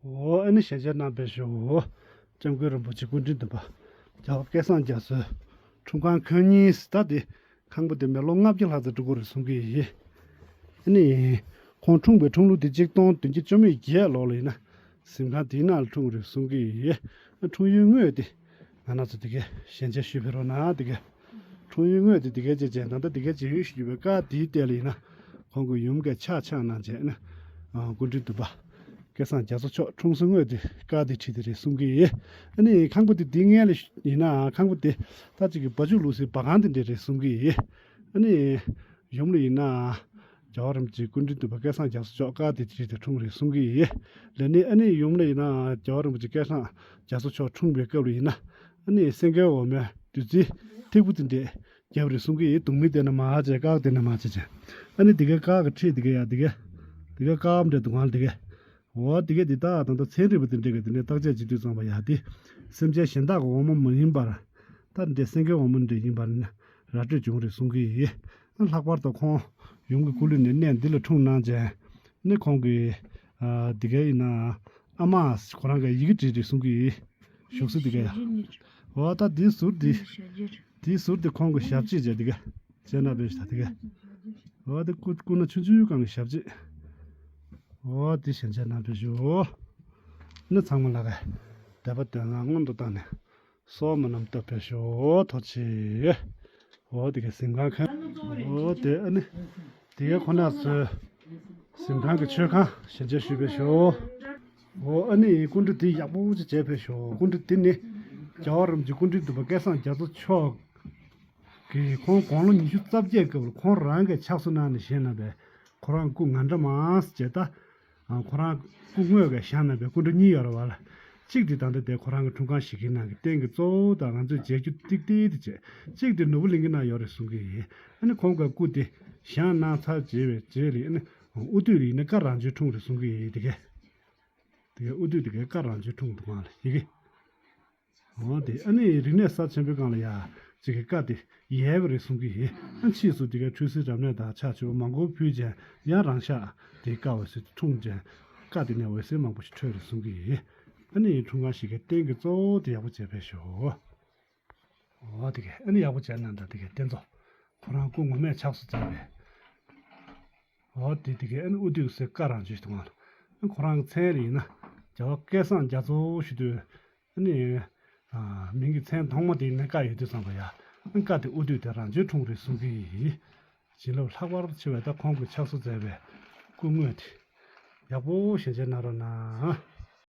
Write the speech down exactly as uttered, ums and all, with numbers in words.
འོ་ཨ་ནི་ཞལ་མཇལ་གནང་པའི་ཞུ། སྐྱབས་མགོན་རིན་པོ་ཆེ་སྐུ་ཕྲེང་བདུན་པ་རྒྱལ་བ་སྐལ་བཟང་རྒྱ་མཚོའི་འཁྲུངས་ཁང་ཁོན་ཉིས་ད་དེ་ཁང་པ་དེ་མི་ལོ་ལྔ་བརྒྱ་ལྷག་ཙམ་འགྲོ་གི་རེད་གསུང་གི་ཡིན། ཨ་ནི་ཁོང་འཁྲུངས་པའི་འཁྲུངས་ལོ་དེ་ཆིག་སྟོང་བདུན་བརྒྱ་བཅོ་བརྒྱད་ལོ་ལ་ཡིན་ན་གཟིམ་ཁང་དེའི་ནང་ལ་འཁྲུངས་རེད་གསུང་གི་ཡིན། འཁྲུངས་ཡུལ་དངོས་དེ་ང་རང་ཚོ་དེ་གའི་ཞལ་མཇལ་ཞུས་ཕེབས་རོགས་གནང་། དེ་གའི་འཁྲུངས་ཡུལ་དངོས་དེ་དེ་གའི་བྱས་བྱས་ད་ལྟ་དེ་གའི་མཇལ་ཡུལ་ཞུས་པའི་བཀའ་དེའི་ལྟས་ལ་ཡིན་ན་ཁོང་གི་ཡུམ་གའི་ཕྱག་འཆང་གནང་བྱས་ན་སྐུ་ཕྲེང་བདུན་པ་སྐལ་བཟང་རྒྱ་མཚོ་མཆོག་འཁྲུངས་ས་དངོས་དེ་བཀའ་དེ་བྲིས་དེ་རེད་གསུང་གི་ཡིན། ཨ་ནི་ཁང་པ་དེ་དེའི་སྔོན་ལ་ཡིན་ན་ཁང་པ་དེ་ད་ཅིག་གི་བ་ཕྱུགས་ལུག་སའི་བ་ཁང་དེ་འདྲས་རེད་གསུང་གི་ཡིན། ཨ་ནི་ཡུམ་ལ་ཡིན་ན་རྒྱལ་བ་རིན་པོ་ཆེ་སྐུ་ཕྲེང་བདུན་པ་སྐལ་བཟང་རྒྱ་མཚོ་མཆོག་བཀའ་དེ་བྲིས་ཏེ་འཁྲུངས་རེད་གསུང་གི་ཡིན། ལས་ནི་ཨ་ནི་ཡུམ་ལ་ཡིན་ན་རྒྱལ་བ་རིན་པོ་ཆེ་སྐལ་བཟང་རྒྱ་མཚོ་མཆོག་འཁྲུངས་པའི་སྐབས་ལ་ཡིན་ན་ཨ་ནི་སེང་གེ་འོ་མའི་བདུད་རྩིའི་ཐིགས་པ་དེ་འདྲས་བརྒྱབ་རེད་གསུང་གི་ཡིན། གདུང་མི་དེ་ན་མ་བྱས་ཀག་དེ་ན་མ་བྱས་བྱས། ཨ་ནི་དེ་གའི་ཀག་གི་ཁྲིད་དེ་གའི་ཡ་དེ་གའི་དེ་གའི་ཀག་འདྲས་འདུག་གང་ལ་དེ་གའི་འོ་དེ་གའི་དེ་དག་ད་ལྟ་ཚན་རིག་པ་དེ་འདྲས་གི་དེ་ནས་བརྟག་དཔྱད་བྱེད་དུས་ཙམ་པ་ཡ་དེ་སེམས་ཅན་གཞན་དག་གི་འོ་མ་མ་ཡིན་པར་ད་འདྲས་སེང་གེ་འོ་མ་འདྲས་ཡིན་པར་ནི་ར་སྤྲོད་བྱུང་རེད་གསུང་གི་ཡིན། ལྷག་པར་དུ་ཁོང་ཡུམ་གྱི་སྐུ་ལུས་ནས་གནས་འདི་ལ་འཁྲུངས་གནང་བྱས་ནི་ཁོང་གི་ཨ་འདི་གའི་ཡིན་ན་ཨ་མ་ཁོ་རང་གི་ཡི་གེ་བྲིས་རེད་གསུང་གི་ཡིན། བཞུགས་ས་འདི་གའི་ཡ། འོ་ད་འདིའི་ཟུར་འདི་འདིའི་ཟུར་འདི་ཁོང་གི་ཞབས་རྗེས་བྱས་འདི་གའི་བྱས་ན་བས་ད་འདི་གའི་འོ་འདི་སྐུ་སྐུ་ན་ཆུང་ཆུང་གང་གི་ཞབས་རྗེས། འོ་འདི་ཞལ་མཇལ་གནང་བའི་ཞུ། ནི་ཚང་མ་ལ་གའི་དད་པ་དོན་ལ་སྔོན་དུ་བཏང་ནས། སོགས་མ་རྣམས་བཏབ་པའི་ཞོ་ཐོ་ཆེ། འོ་དེ་གའི་གཟིམ་ཁང་ཁ། འོ་དེ་ཨ་ནི། དེ་གའི་ཁོ་ན་ཚོའི་གཟིམ་ཁང་གི་མཆོད་ཁང་ཞལ་མཇལ་ཞུས་པའི་ཞོ། འོ་ཨ་ནི་སྐུ་འདྲ་དེ་ཡག་པོ་ཅིག་བྱས་པའི་ཞོ། སྐུ་འདྲ་དེ་ནི་རྒྱལ་བ་རིན་པོ་ཆེ་སྐུ་ཕྲེང་བདུན་པ་སྐལ་བཟང་རྒྱ་མཚོ་མཆོག་གིས་ཁོང་དགུང་ལོ་ཉི་ཤུ་རྩ་བརྒྱད་སྐབས་ལ་ཁོང་རང་གིས་ཕྱག་བཟོ་གནང་ནས་བཞེངས་གནང་བའི་ཁོ་རང་སྐུ་ང་འདྲ་མང་ཟེར་ད། ཁོ་རང་སྐུ་དངོས་ཀྱི་བཞེངས་གནང་བའི་སྐུ་འདྲ་གཉིས་ཡོད་རེད་བ་ལ། གཅིག་དེ་ད་ལྟ་དེ་ཁོ་རང་གི་འཁྲུངས་ཁང་གཞིས་ཀའི་ནང་གི་རྟེན་གྱི་གཙོ་བོ་དང་ང་ཚོས་མཇལ་རྒྱུ་ཏིག་ཏིག་དེ་བྱས། གཅིག་དེ་ནོར་བུ་གླིང་གའི་ནང་ཡོད་རེད་གསུང་གི་ཡིན། ཨ་ནི་ཁོང་གི་སྐུ་དེ་བཞེངས་གནང་ཚར་རྗེས་པའི་རྗེས་ལ་ཨ་ནི་དབུ་དུད་ལ་ཡིན་ན་བཀའ་རང་བྱོན་འཁྲུངས་རེད་གསུང་གི་ཡིན། དེ་གས་དེ་གས་དབུ་དུད་དེ་གས་བཀའ་རང་བྱོན་འཁྲུངས་འདུག་གང་ལ་ཡི་གེ། འོ་དེ་ཨ་ནི་རིག་གནས་གསར་ཆེན་པོའི་སྒང་ལ་ཡ་གཅིག་གི་བཀའ་དེ་ཡལ་བ་རེད་གསུང་གི་ཡིན། ཨ་ཕྱིས་སུ་དེ་གའི་ཁྲུས་གསོལ་རབ་གནས་དང་ཕྱག་མཆོད་མང་པོ་ཕུལ་ཅིང་ཡང་རང་ཤག་དེ་བཀའ་འོད་ཟེར་འཁྲུངས་ཅིང་བཀའ་དེ་ནས་འོད་ཟེར་མང་པོ་ཞིག་འཕྲོས་རེད་གསུང་གི་ཡིན། ཨ་ནི་འཁྲུངས་ཁང་ཞིག་གི་རྟེན་གྱི་གཙོ་བོ་དེ་ཡག་པོ་བྱས་པའི་ཞོ། འོ་དེ་གའི་ཨ་ནི་ཡག་པོ་བྱས་ན་འདྲ་དེ་གའི་རྟེན་གཙོ་ཁོ་རང་སྐུ་ངོ་མས་ཕྱག་བཟོ་མཛད་པའི། འོ་དེ་དེ་གའི་ཨ་ནི་དབུ་དུད་ཟེར་བཀའ་རང་བྱོན་ཞིག་འདུག་གང་ལ། ཁོ་རང་གི་མཚན་རེ་ཡིན་ན་རྒྱལ་བ་སྐལ་བཟང་རྒྱ་མཚོ་ཞུ་དུས། ཨ་ནི། ཨ་མིང་གི་མཚན་ཐོག་མ་དེ་ནི་བཀའ་ཡོད་དུས་ཙམ་པ་ཡ། ཨ་བཀའ་དེ་དབུ་དུད་དེ་རང་བྱོན་འཁྲུངས་རེད་གསུང་གི་ཡིན། བྱིན་རླབས་ལྷག་པར་ཆེ་བས་ད་ཁོང་གིས་ཕྱག་བཟོ་མཛད་པའི་སྐུ་དངོས་དེ་ཡག་པོ་ཞལ་མཇལ་གནང་རོགས་གནང་།